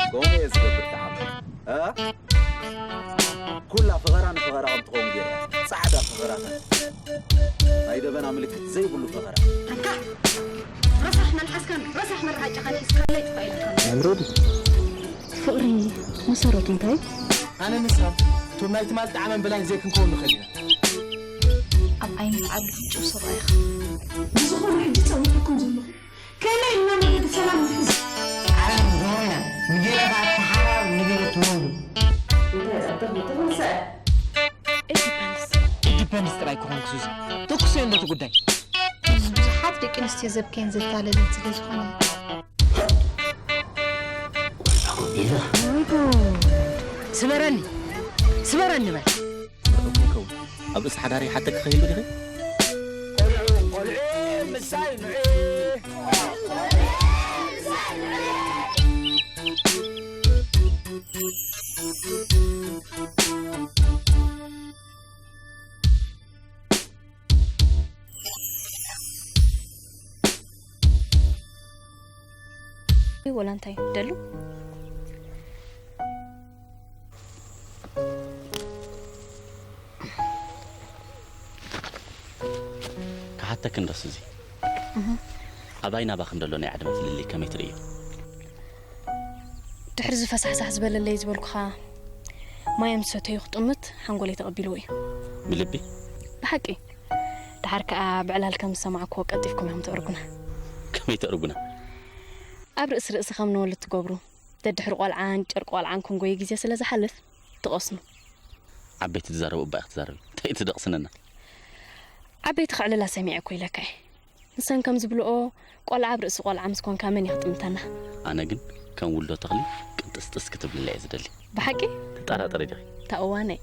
ከምኡ እየ ዝገብር ተዓመት። እ? ኩላ ፈኸራ ንፈኸራ ከም ትኸውን ገይረ። ጻዕዳ ፈኸራታት። ናይ ደበና ምልክት ዘይብሉ ፈኸራ። ኣንታ! ረሳሕ መልሓስካን ረሳሕ መርዓጫኻን ሒዝካለይ ጥፋእ ኢልካ። ኣምሮዲ። ፍቕሪ መሰረቱ እንታይ? ኣነ ንሳ፣ እቶም ናይ ትማል ጣዕመን በላይን ዘይክንከውን ንኽእል ኢና። ኣብ ዓይኒ ዓቢ ፍጹም ሰብኣይ ኢኻ። ብዝኾነ ሕጂ ጸዊዕኩም ዘለኹ። ከመይ ኢልና ንብል ብሰላም ንሕዝ? ዓለም ዞርና፣ ንገለ ከኣ ተሓራር፣ ንገለ ትወንዱ። እንታይ ጸብቕ ምትኹን ሰ? It depends። It depends ጥራይ ክኾን ክሱስ። ተኩሰ እንደቲ ጉዳይ። ብዙሓት ደቂ ኣንስትዮ ዘብከየን ዘታለለን ስለ ዝኾነ። ስበረኒ፣ ስበረኒ በል። ምርዑ ከይከውን። ኣብ ርእሲ ሓዳረይ ሓተኪ ከይህሉ ዲኺ? ቆልዑ፣ ቆልዑ፣ ምሳይ ንዑ። ወላ እንታይ ደሉ? ክሓተኪ እንዶ ሱዚ። እህ። ኣባይ ናባኺ እንደሎ ናይ ዕድመ ፍልልይ ከመይ ትርእዮ? ድሕሪ እዚ ፈሳሕሳሕ ዝበለለይ ዝበልኩኻ ማይ ምስ ሰተዩ ክጥምት ሓንጎለይ ተቐቢልዎ እዩ። ብልቢ? ብሓቂ። ደሓር ከኣ ብዕላል ከም ዝሰማዕኩዎ ቀልጢፍኩም ኢኹም ተእርጉና። ከመይ ተእርጉና? ኣብ ርእሲ ርእሲ ከም ንወልድ ትገብሩ። ደድሕሪ ቆልዓን ጨርቂ ቆልዓን ክንጎዩ ግዜ ስለ ዝሓልፍ ትቐስኑ። ዓበይቲ ትዛረቡ እባ ኢኺ ትዛረቢ። እንታይ ትደቕስንና? ዓበይቲ ክዕልላ ሰሚዐ እኮ ኢለካ እየ። ንሰን ከም ዝብልኦ ቆልዓ ኣብ ርእሲ ቆልዓ ምስ ኮንካ መን እዩ ክጥምተና? ኣነ ግን ከም ውልዶ ተኽሊ ቅንጥስጥስ ክትብልለይ እየ ዝደሊ። ብሓቂ? ትጠራጠሪ ዲኺ? እታ እዋነይ።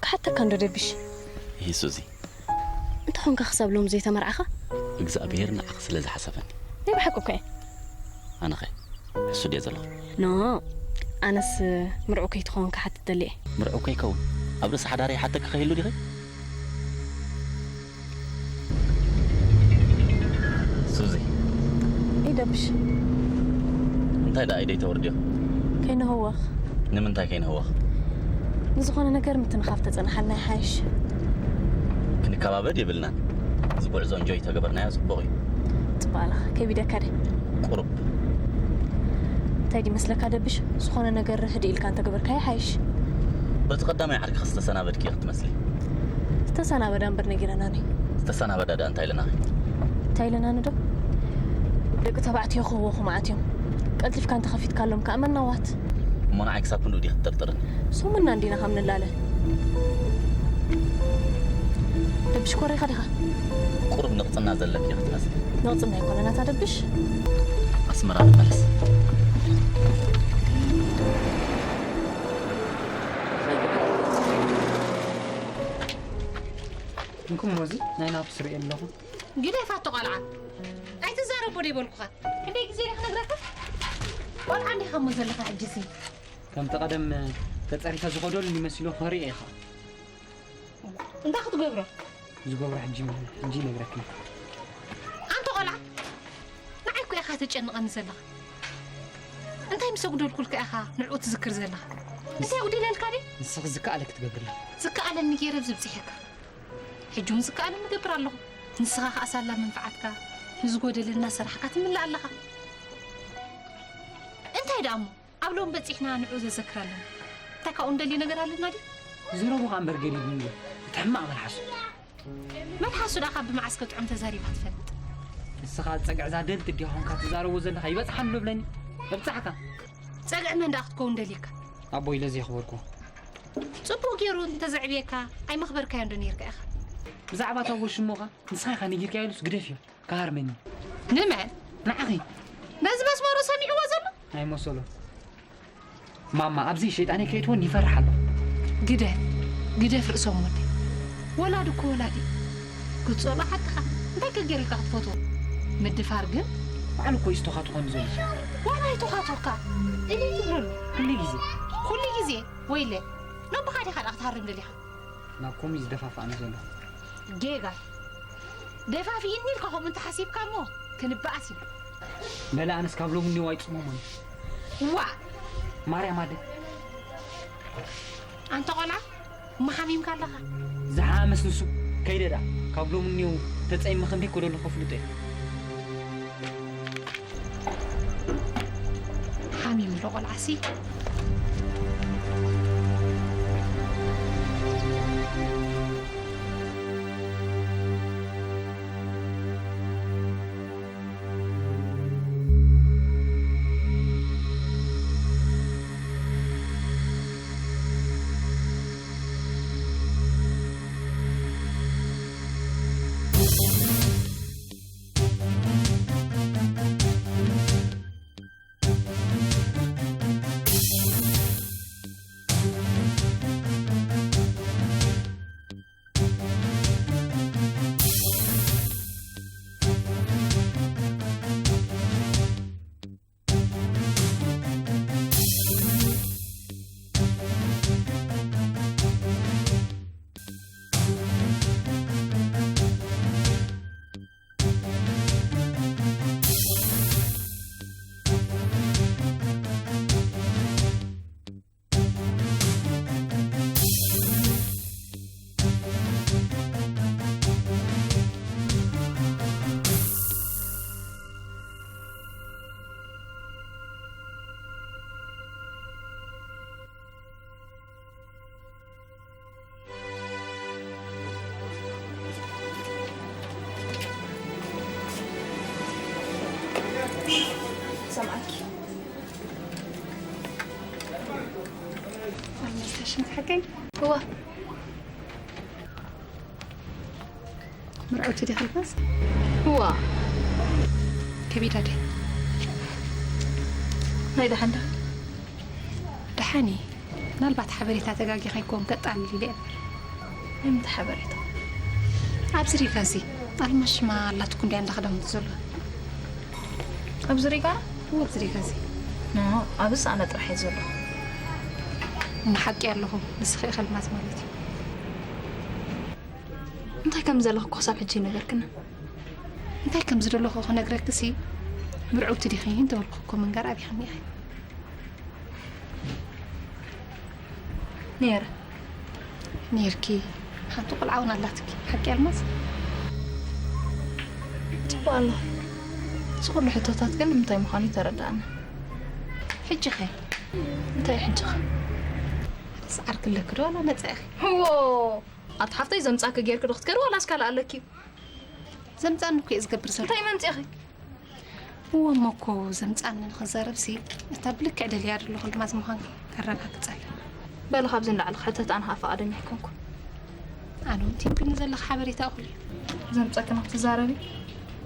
ክሓተካ እንዶ ደብሽ? ይሂ ሱዚ። እንታይ ኾንካ ክሳብ ሎሚ ዘይተመርዓኻ? እግዚኣብሄር ንዓኺ ስለ ዝሓሰበኒ። ናይ ብሓቂ እኮ እየ። ኣነኸ? ሕሱድ እየ ዘለኹ። ኖ፣ ኣነስ ምርዑ ከይትኸውን ክሓትት ደልየ። ምርዑ ከይከውን? ኣብ ርእሲ ሓዳረይ ሓተኪ ከይህሉ ዲኺ? ሱዚ። ኢደብሽ። እንታይ ደኣ ኢደይ ተወርድዮ? ከይንህወኽ። ንምንታይ ከይንህወኽ? ንዝኾነ ነገር ምትንኻፍ ተጸንሓልና ይሓይሽ። ክንከባበድ የብልናን። እዚ ጉዕዞ እንጆይ ተገበርናዮ ጽቡቕ እዩ። ጽባላኻ ከቢደካ ደ? ቁሩብ። እንታይ ድመስለካ ደብሽ? ዝኾነ ነገር ህድእ ኢልካ እንተገበርካዮ ይሓይሽ። በቲ ቀዳማይ ዓርኪ ዝተሰናበድኪ ኢኺ ትመስሊ። ዝተሰናበዳ እምበር ነጊረናኒ። ዝተሰናበዳ ደኣ እንታይ ኢለናኺ? እንታይ ኢለናኒ ዶ? ደቂ ተባዕትዮ ክህወኹ መዓት እዮም። ቀልጢፍካ እንተኸፊትካሎም ከኣ መናዋት። እሞ ንዓይ ክሳብ ክንድኡ ዲኺ ትጥርጥርኒ? ሶምና እንዲና ከም ንላለ። ደብሽ ኮሪኻ ዲኻ? ቁሩብ ንቕጽና ዘለኪ ኢኺ ትመስሊ። ንቕጽና ኣይኮነን ኣታ ደብሽ። ኣስመራ ንመለስ። እንኩም ሞዚ ናይ ናቱ ስርኤ ኣለኹ። ግደፋቶ ቆልዓ። ኣይትዛረቦ ዶ ይበልኩኻ? ክንደይ ግዜ ኢለ ክነግረካ? ቆልዓ እንዲኻ እሞ ዘለኻ ሕጂሲ? ከምቲ ቀደም ተጸሪፈ ዝኸደሉ ይመስሎ ክርኢ ኢኻ። እንታይ ክትገብሮ? ዝገብሮ ሕጂ፣ ሕጂ ይነግረኪ። ኣንታ ቆልዓ፣ ንዓይ እኮ ኢኻ ተጨንቐኒ ዘለኻ። እንታይ ምስ ኣጉደልኩልካ ኢኻ ንዕኡ ትዝክር ዘለኻ? እንታይ ኣጉዲለልካ ድየ? ንስኺ ዝከኣለኪ ትገብሪ ኣለኺ። ዝከኣለኒ ገይረ ኣብዚ ኣብጺሐካ። ሕጂ እውን ዝከኣለኒ እገብር ኣለኹ። ንስኻ ከኣ ሳላ መንፍዓትካ ንዝጎደለ እናሰራሕካ ትምልእ ኣለኻ። እንታይ ደኣ እሞ? ኣብ ሎሚ በጺሕና ንዕኡ ዘዘክር ኣለና። እንታይ ካብኡ እንደልዮ ነገር ኣለና ድዩ? ዝረቡ ከኣ እምበር ገዲድኒ ኣሎ። እቲ ሕማቕ መልሓሱ። መልሓሱ ደኣ ካብ ብመዓስ ከጥዑም ተዛሪባ ትፈልጥ? ንስኻ ጸግዕዛ ደልት እንዲኻ ኾንካ ትዛረቦ ዘለኻ ይበጽሓ ኣሎ ብለኒ። እብጻሕካ። ጸግዒ መን ደኣ ክትከውን ደሊካ? ኣቦይ ለዚ የኽበርኩ። ጽቡቕ ገይሩ እንተዘዕብየካ ኣይመኽበርካዮን ዶ ነይርካ ኢኻ? ብዛዕባ እታ ወሽሞኻ ንስኻ ኢኻ ነጊርካዮ ኢሉስ ግደፍዮ። ክሃርመኒ። ንመን? ንዓኺ። ነዚ መስመሩ ሰሚዕዎ ዘሎ? ኣይመሰሎ። ማማ፣ ኣብዚ ሸይጣን ከይትወን ይፈርሕ ኣሎ። ግደፍ፣ ግደፍ ርእሶም ወዲ። ወላዲ እኮ ወላዲ። ክትጸልኦ ሓቅኻ። እንታይ ከገይርካ ክትፈትዎ? ምድፋር ግን? ባዕሉ እኮ ይስቶኻ ትኾን ዘሎ። ዋላ ይቶኻቶካ። እልል ትብለሉ። ኩሉ ግዜ። ኩሉ ግዜ? ወይለ። ነቦኻ ዲኻ ደኣ ክትሃርም ደሊኻ? ናብ ከምኡ እዩ ዝደፋፍኣኒ ዘሎ። ጌጋ። ደፋፊእኒ ኢልካ ከምኡ እንተሓሲብካ እሞ ክንበኣስ እዩ። በለ ኣነስ ካብ ሎሚ እኒኦ ኣይጽመሞን። ዋ! ማርያም ኣደ። ኣንታ ቆልዓ፣ እሞ ሓሚምካ ኣለኻ? ዝሓመስ ንሱ ከይደ ደኣ። ካብ ሎሚ እኒኦ ተጸይመ ክንደይ ኮደሉ ከፍልጦ እየ። ሓሚሙ ዶ ቆልዓሲ? ሰምዓኪ። ኣልመዝተሽን ሓቀይ? እዋ። መርዓውቲ ዲኻ ኢልካስ? እዋ። ከቢዳ ድያ? ናይ ደሓን ዶ? ደሓን እየ። ምናልባት ሓበሬታ ተጋጊኻ ይኮን ከጣልል ኢለ እየ እምበር። ንምንታይ ሓበሬታ? ኣብዚ ሪጋ እዚ ኣልማዝ ሽማ ኣላትኩ እንድያ እንዳ ክዳውንቲ ዘሎ። ኣብዚ ሪጋ? እዎ፣ ኣብዚ ሪጋ እዚ። ኖ፣ ኣብዚ ኣነ ጥራሕ እየ ዘሎ። እሞ ሓቂ ኣለኹ፣ ንስኺ ኢኺ ኣልማዝ ማለት እዩ። እንታይ ከም ዘለኹ እኮ ክሳብ ሕጂ ይነገርክና። እንታይ ከም ዝደለኹ ክነግረክሲ፣ ምርዕውቲ ዲኺ እንተበልኩ እኮ ምንጋር ኣቢኽኒ ኢኺ። ነይረ። ነይርኪ። ሓንቲ ቆልዓ እውን ኣላትኪ። ሓቂ ኣልማዝ? ጽቡቕ ኣሎ። እዚ ኩሉ ሕቶታት ግን ንምንታይ ምዃኑ ይተረድኣኒ። ሕጂ ኸ? እንታይ ሕጂ ኸ? ሓደስ ዓርኪ ኣለኪ ዶ ዋላ ነጻ ኢኺ? እዎ! ኣቲ ሓፍተይ ዘምጻኪ ጌርኪ ዶ ክትከዲ ዋላስ ካልእ ኣለኪ? ዘምጻኒ እኮ እየ ዝገብር ዘለኹ። እንታይ መምጺእኺ? እወ እሞ እኮ ዘምጻኒ ንኽዛረብሲ፣ እታ ብልክዕ ደልያ ዘለኹ ኣልማዝ ምዃንኪ ከረጋግጸላ። በሊ ካብዚ ንላዕሊ ክሕተት ኣነ ኸኣ ፍቓደኛ ኣይኮንኩን። ኣነ እውን ትህብኒ ዘለኺ ሓበሬታ እኹል እዩ። ዘምጸኪ ንኽትዛረቢ?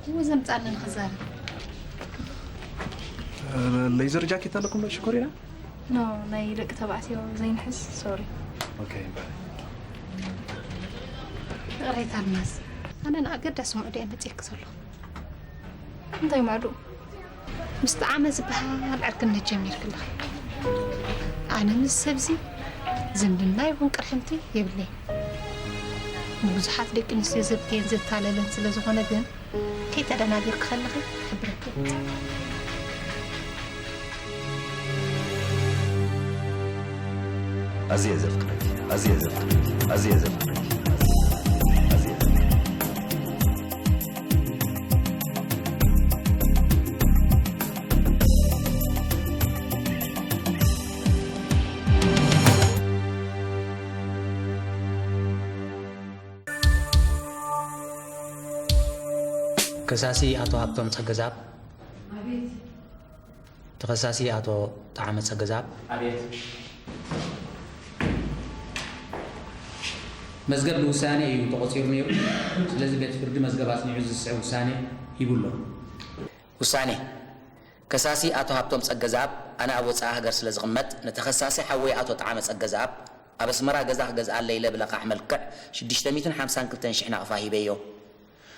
እወ ዘምጻኒ ንኽዛረብ። ሌዘር ጃኬት ኣለኩም ዶ ሽኮሪና? ኖ፣ ናይ ደቂ ተባዕትዮ ዘይንሕዝ፣ ሶሪ። ኦኬ፣ ባይ። ይቕሬታ ኣልማዝ፣ ኣነ ንኣገዳሲ ምዕዱ እየ መጺኤኪ ዘለኹ። እንታይ ምዕዱ? ምስ ጠዓመ ዝበሃል ዕርክነት ጀሚርኪ ኣለኺ። ኣነ ምስ ሰብዚ ዝምድና ይኹን ቅርሕንቲ የብለይን። ንብዙሓት ደቂ ኣንስትዮ ዘብክየን ዘታለለን ስለ ዝኾነ ግን፣ ከይተደናጊርኪ ከለኺ ክሕብረኪ። ኣዝየ ዘፍቅረኪ፣ ኣዝየ ዘፍቅረኪ፣ ኣዝየ ዘፍቅረኪ፣ ኣዝየ ዘፍቅረኪ። ከሳሲ ኣቶ ሃብቶም ጸገዛብ። ኣቤት። ተኸሳሲ ኣቶ ጠዓመ ጸገዛብ። ኣቤት። መዝገብ ንውሳኔ እዩ ተቖጺሩ ነይሩ። ስለዚ ቤት ፍርዲ መዝገብ ኣጽኒዑ ዝስዕብ ውሳኔ ሂቡ ኣሎ። ውሳኔ። ከሳሲ ኣቶ ሃብቶም ጸገዛብ፣ ኣነ ኣብ ወጻኢ ሃገር ስለ ዝቕመጥ፣ ንተኸሳሲ ሓወይ ኣቶ ጠዓመ ጸገዛብ፣ ኣብ ኣስመራ ገዛ ክገዝኣለይ ኢለ ብለቓሕ መልክዕ ሽዱሽተ ሚእትን ሓምሳን ክልተን ሽሕ ናቕፋ ሂበዮ።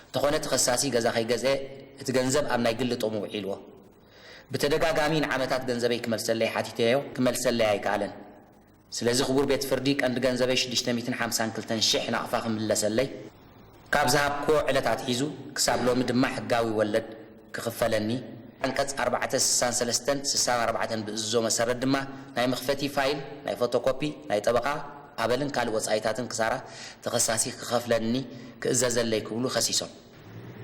እንተኾነ ተኸሳሲ ገዛ ከይገዝአ እቲ ገንዘብ ኣብ ናይ ግሊ ጥቕሙ ውዒልዎ። ብተደጋጋሚ ንዓመታት ገንዘበይ ክመልሰለይ ሓቲተዮ፣ ክመልሰለይ ኣይከኣለን። ስለዚ ክቡር ቤት ፍርዲ ቀንዲ ገንዘበይ ሽዱሽተ ሚእትን ሓምሳን ክልተን ሽሕ ናቕፋ ክምለሰለይ ካብ ዝሃብክዎ ዕለት ኣትሒዙ ክሳብ ሎሚ ድማ ሕጋዊ ወለድ ክኽፈለኒ፣ ዓንቀጽ ኣርባዕተ ስሳን ሰለስተን ስሳን ኣርባዕተን ብእዝዞ መሰረት ድማ ናይ መኽፈቲ ፋይል፣ ናይ ፎቶኮፒ፣ ናይ ጠበቓ ኣበልን ካልእ ወጻኢታትን ክሳራ ተኸሳሲ ክኸፍለኒ ክእዘዘለይ ክብሉ ከሲሶም።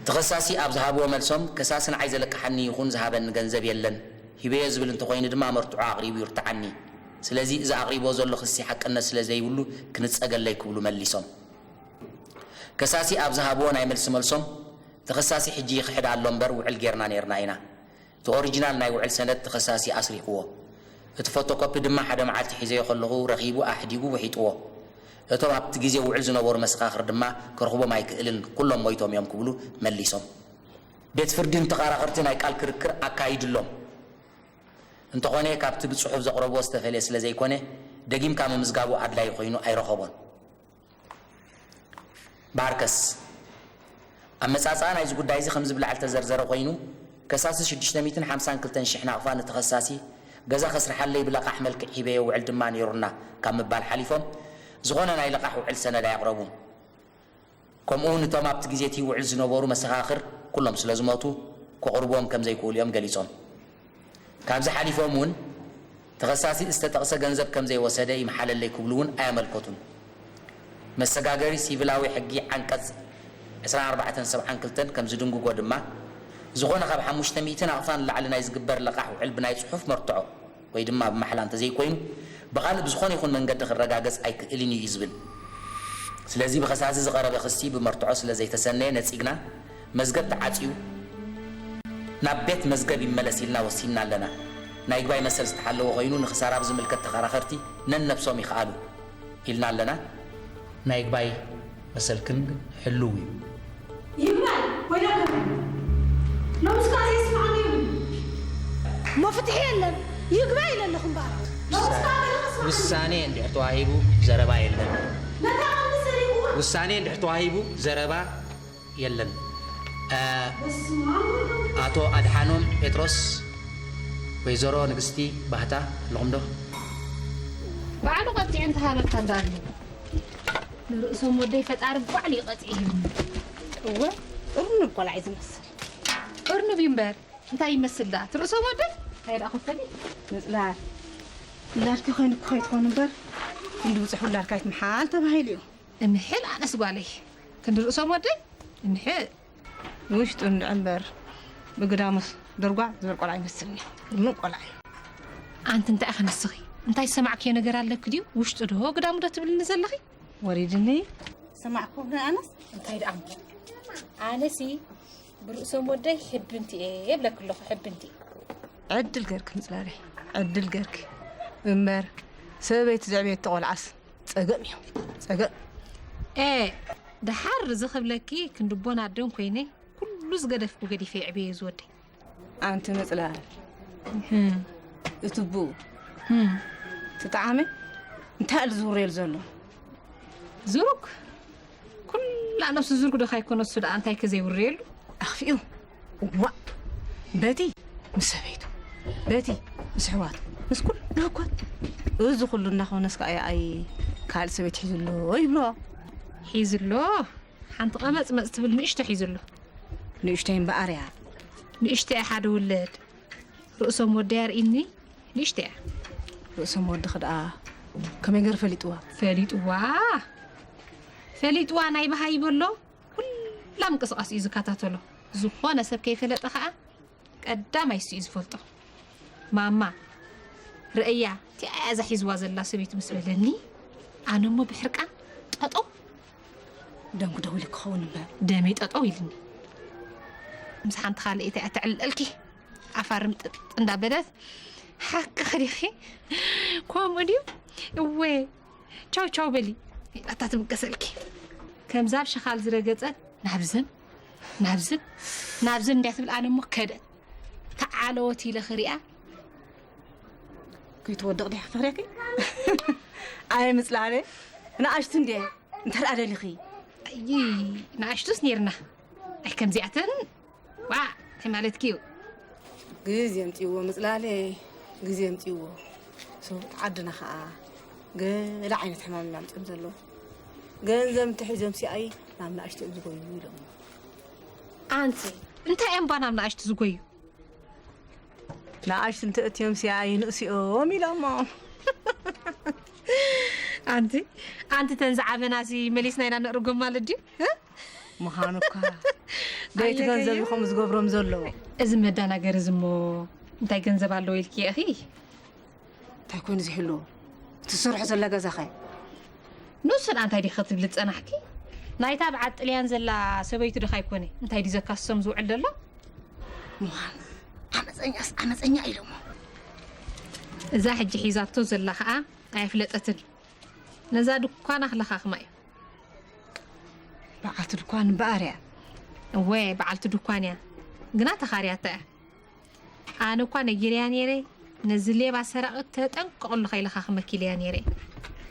ተኸሳሲ ኣብ ዝሃብዎ መልሶም፣ ከሳሲ ንዓይ ዘለቅሓኒ ይኹን ዝሃበኒ ገንዘብ የለን፣ ሂበዮ ዝብል እንተኾይኑ ድማ መርትዖ ኣቕሪቡ ይርትዓኒ። ስለዚ እዚ ኣቕሪብዎ ዘሎ ክሲ ሓቅነት ስለ ዘይብሉ ክንጸገለይ ክብሉ መሊሶም። ከሳሲ ኣብ ዝሃብዎ ናይ መልሲ መልሶም፣ ተኸሳሲ ሕጂ ይኽሕድ ኣሎ እምበር ውዕል ጌርና ኔርና ኢና። እቲ ኦሪጂናል ናይ ውዕል ሰነድ ተኸሳሲ ኣስሪቕዎ። እቲ ፎቶኮፒ ድማ ሓደ መዓልቲ ሒዘዮ ከለኹ ረኺቡ ኣሕዲጉ ውሒጥዎ። እቶም ኣብቲ ግዜ ውዕል ዝነበሩ መሰኻኽር ድማ ከርኽቦም ኣይክእልን፣ ኩሎም ሞይቶም እዮም ክብሉ መሊሶም። ቤት ፍርዲ ንተኸራኸርቲ ናይ ቃል ክርክር ኣካይድሎም። እንተኾነ ካብቲ ብጽሑፍ ዘቕረብዎ ዝተፈልየ ስለ ዘይኮነ ደጊምካ ምምዝጋቡ ኣድላዪ ኮይኑ ኣይረኸቦን። ባርከስ። ኣመጻጽኣ ናይዚ ጉዳይ እዚ ከምዚ ብላዕሊ ተዘርዘረ ኮይኑ፣ ከሳሲ ሽዱሽተ ሚእትን ሓምሳን ክልተን ሽሕ ናቕፋ ንተኸሳሲ ገዛ ከስርሓለይ ብለቓሕ መልክዕ ሂበዮ ውዕል ድማ ነይሩና ካብ ምባል ሓሊፎም ዝኾነ ናይ ለቓሕ ውዕል ሰነድ ኣየቕረቡን። ከምኡ እውን እቶም ኣብቲ ግዜ እቲ ውዕል ዝነበሩ መሰኻኽር ኩሎም ስለ ዝሞቱ ከቕርብዎም ከም ዘይክእሉ እዮም ገሊጾም። ካብዚ ሓሊፎም እውን ተኸሳሲ ዝተጠቕሰ ገንዘብ ከም ዘይወሰደ ይምሓለለይ ክብሉ እውን ኣየመልከቱን። መሰጋገሪ ሲቪላዊ ሕጊ ዓንቀጽ ዕስራን ኣርባዕተን ሰብዓን ክልተን ከም ዝድንግጎ ድማ ዝኾነ ካብ ሓሙሽተ ሚእቲ ናቕፋ ንላዕሊ ናይ ዝግበር ለቓሕ ውዕል ብናይ ጽሑፍ መርትዖ ወይ ድማ ብማሕላ እንተዘይኮይኑ ብኻልእ ብዝኾነ ይኹን መንገዲ ክረጋገጽ ኣይክእልን እዩ እዩ ዝብል። ስለዚ ብኸሳሲ ዝቐረበ ክሲ ብመርትዖ ስለ ዘይተሰነየ ነጺግና መዝገብ ተዓጽዩ ናብ ቤት መዝገብ ይመለስ ኢልና ወሲንና ኣለና። ናይ ይግባይ መሰል ዝተሓለወ ኮይኑ ንክሳራ ብዝምልከት ተኸራኸርቲ ነንነብሶም ይኽኣሉ ኢልና ኣለና። ናይ ይግባይ መሰልክን ግን ሕሉው እዩ። ይግባይ ኮይና ከመይ? ሎምስ ከኣ ዘይስምዓኒ ይብሉ። እሞ ፍትሒ የለን። ይግባይ ኢለ ኣለኹ እምበኣር። ሎምስ ከኣ ገለ ከስምዓኒ። ውሳኔ እንድሕር ተዋሂቡ ዘረባ የለን። ነታ ቀንዲ ሰሪቑዋ። ውሳኔ እንድሕር ተዋሂቡ ዘረባ የለን። እ፣ በስመ ኣብ ወወልድ። ኣቶ ኣድሓኖም ጴጥሮስ፣ ወይዘሮ ንግስቲ ባህታ ኣለኹም ዶ? ባዕሉ ቀጺዑ እንተሃበካ እንዳሉ። ንርእሶም ወደይ ፈጣሪ ባዕሉ ይቐጽዕ ይህብኒ። እወ፣ እርኑብ ቆልዓ እዩ ዝመስል። እርኑብ እዩ እምበር፣ እንታይ ይመስል ደኣ? እቲ ርእሶም ወደይ? እንታይ ደኣ ክፈሊ? ምጽላል። ውላድኪ ኮይንኪ ከይትኾን እምበር፣ ክንዲ ብጽሑ ውላድካ ኣይትምሓል ተባሂሉ እዩ። እምሕል ኣነስ ጓለይ፣ ክንዲ ርእሶም ወደይ? እምሕል። ውሽጡ እንድዒ እምበር፣ ብግዳሙስ ድርጓዕ ዝበል ቆልዓ ይመስልኒ። እርኑብ ቆልዓ እዩ። ኣንቲ እንታይ ኢኺ ንስኺ? እንታይ ዝሰማዕክዮ ነገር ኣለኪ ድዩ? ውሽጡ ዶ ግዳሙ ዶ ትብልኒ ዘለኺ? ወሪድኒ። ሰማዕኩ ኣነስ። እንታይ ደኣ እሞ? ኣነሲ ብርእሶም ወደይ ሕብንቲ እየ እብለኪ ኣለኹ፣ ሕብንቲ። ዕድል ገርኪ ምጽላለይ፣ ዕድል ገርኪ። እምበር ሰበይቲ ዘዕበየቶ ቆልዓስ ጸገም እዩ፣ ጸገም። ኤ፣ ደሓር እዚ ክብለኪ ክንዲ ኣቦን ኣደን ኮይነ ኩሉ ዝገደፍኩ ገዲፈ የዕብየዮ ዝወደይ። ኣንቲ ምጽላል። ህም። እቲ ብኡ። ህም። እቲ ጠዓመ እንታይ ኣሉ ዝውረየሉ ዘሎ? ዝሩግ? ኩላ ነብሱ ዝሩግ ዶ ካይኮነ እሱ ደኣ እንታይ ከ ዘይውረየሉ? ኣኽፊኡ። እዋእ። በቲ ምስ ሰበይቱ፣ በቲ ምስ ኣሕዋቱ፣ ምስ ኩሉ እኮ። እዚ ኩሉ እናኾነስ ከኣ ኣይ ካልእ ሰበይቲ ሒዙ ኣሎ ይብሎ። ሒዙ ኣሎ? ሓንቲ ቀመጽመጽ ትብል ንእሽቶ ሒዙ ኣሎ። ንእሽተይ እምበኣር እያ። ንእሽተይ ሓደ ውለድ። ርእሶም ወደይ ኣርእይኒ። ንእሽተይ እያ። ርእሶም ወድኺ ደኣ ከመይ ገይሩ ፈሊጥዋ? ፈሊጥዋ? ፈሊጥዋ ናይ በሃይ በሎ። ኩላ ምንቅስቓስ እዩ ዝከታተሎ። ዝኾነ ሰብ ከይፈለጠ ኸኣ ቀዳማይ እሱ እዩ ዝፈልጦ። ማማ፣ ርእያ፣ እቲኣ እያ እዛ ሒዝዋ ዘላ ሰበይቲ ምስ በለኒ፣ ኣነ እሞ ብሕርቃን ጠጠው። ደምኪ ደው ኢሉ ክኸውን እምበር። ደመይ ጠጠው ኢልኒ። ምስ ሓንቲ ካልእ እያ ትዕልልኪ። ኣፋርም ጥጥ እንዳበለት ሓቅኺ ዲኺ? ከምኡ ድዩ? እወ፣ ቻው ቻው በሊ። ኣታ ትምቀሰልኪ። ከምዛ ኣብ ሸኻል ዝረገጸት ናብዝን ናብዝን ናብዝን እንድያ ትብል፣ ኣነ እሞ ከደት ተዓለወት ኢለ ክሪኣ። ከይትወድቕ ዲኻ ፈርያኪ? ኣይ ምጽላለ፣ ንኣሽቱ እንድየ እንተ ደኣ ደሊኺ። ኣይ፣ ንኣሽቱስ ኔርና። ኣይ ከምዚኣተን ዋ፣ እንታይ ማለትኪ እዩ? ግዜ ኣምጺእዎ ምጽላለ፣ ግዜ ኣምጺእዎ። ሰብኡት ዓድና ኸኣ ገለ ዓይነት ሕማም እዮም ኣምጺኦም ዘለዉ። ገንዘብ እንተሒዞም ሲኣይ ናብ ንኣሽቱ እዮም ዝጎዩ ኢሎም። ኣንቲ እንታይ እዮም ባ ናብ ንኣሽቱ ዝጎዩ? ንኣሽቱ እንተእትዮም ሲኣይ ንእሲኦም ኢሎሞ። ኣንቲ ኣንቲ ተን ዝዓበናሲ መሊስና ኢና ነእርጎም ማለት ድዩ? እ? ምዃኑ እኳ ደይቲ ኣየገየ። ገንዘብ እዩ ከምኡ ዝገብሮም ዘሎ። እዚ መዳናገሪ እዚ እሞ እንታይ ገንዘብ ኣለዎ ኢልኪ ኢኺ? እንታይ ኮይኑ ዝህልዎ? እቲ ትሰርሖ ዘላ ገዛኸ? ንሱ ደኣ እንታይ ዲኺ ክትብሊ ዝጸናሕኪ? ናይታ በዓል ጥልያን ዘላ ሰበይቱ ዲኻ ኣይኮነ? እንታይ ድዩ ዘካስሶም ዝውዕል ዘሎ? ምዃኑ ዓመፀኛስ ዓመፀኛ ኢሎሞ። እዛ ሕጂ ሒዛቶ ዘላ ኸኣ ኣየፍለጠትን። ነዛ ድኳና ክለኻኽማ እዩ። በዓልቲ ድኳን እምበኣር እያ። እወ፣ በዓልቲ ድኳን እያ። ግና ተኻርያታ እያ። ኣነ እኳ ነጊረያ ነይረ፣ ነዚ ሌባ ሰራቒ ተጠንቀቐሉ ከይለኻኽመኪ ኢለያ ነይረ።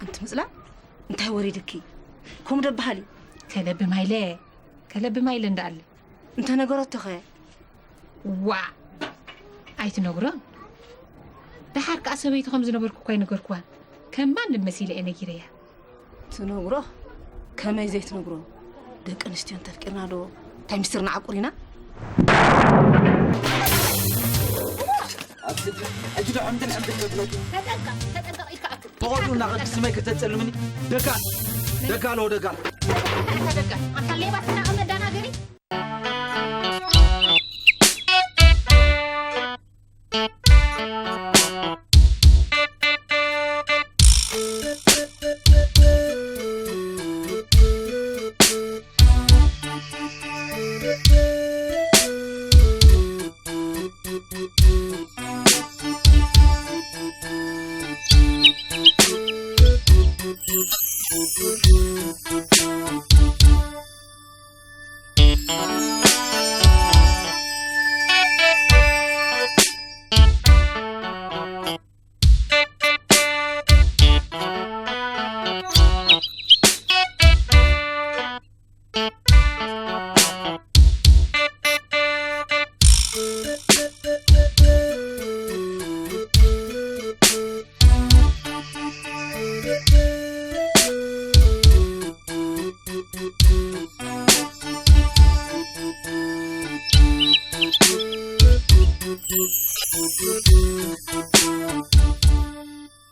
ኣንቲ ምጽላ፣ እንታይ ወሪድኪ? ከምኡ ዶ በሃሊ? ከለቢ ማይለ፣ ከለቢ ማይለ እንዳኣለ። እንተ ነገረቶኸ? ዋ! ኣይትነግሮን። ደሓር ከኣ ሰበይቱ ከም ዝነበርኩ እኳ ኣይነገርኩዋን። ከም ማንም መሲለ እየ ነጊረያ። ትነግሮ? ከመይ ዘይትነግሮ? ደቂ ኣንስትዮ እንተፍቂርና ዶ እንታይ ምስጢርና ዓቁር ኢና? ኣብዚ ሕጂ ዶ ሕምድን ሕምድን ተብለኪ? ተጠንቀቕ፣ ተጠንቀቕ፣ ኢድካ ኣክል። ብቐትሩ እናኸድኪ ስመይ ከተጸልምኒ? ደጋል! ደጋል፣ ኦ ደጋል! ኣታ ደጋል፣ ኣታ ሌባ ሰራቒ መዳናገሪ።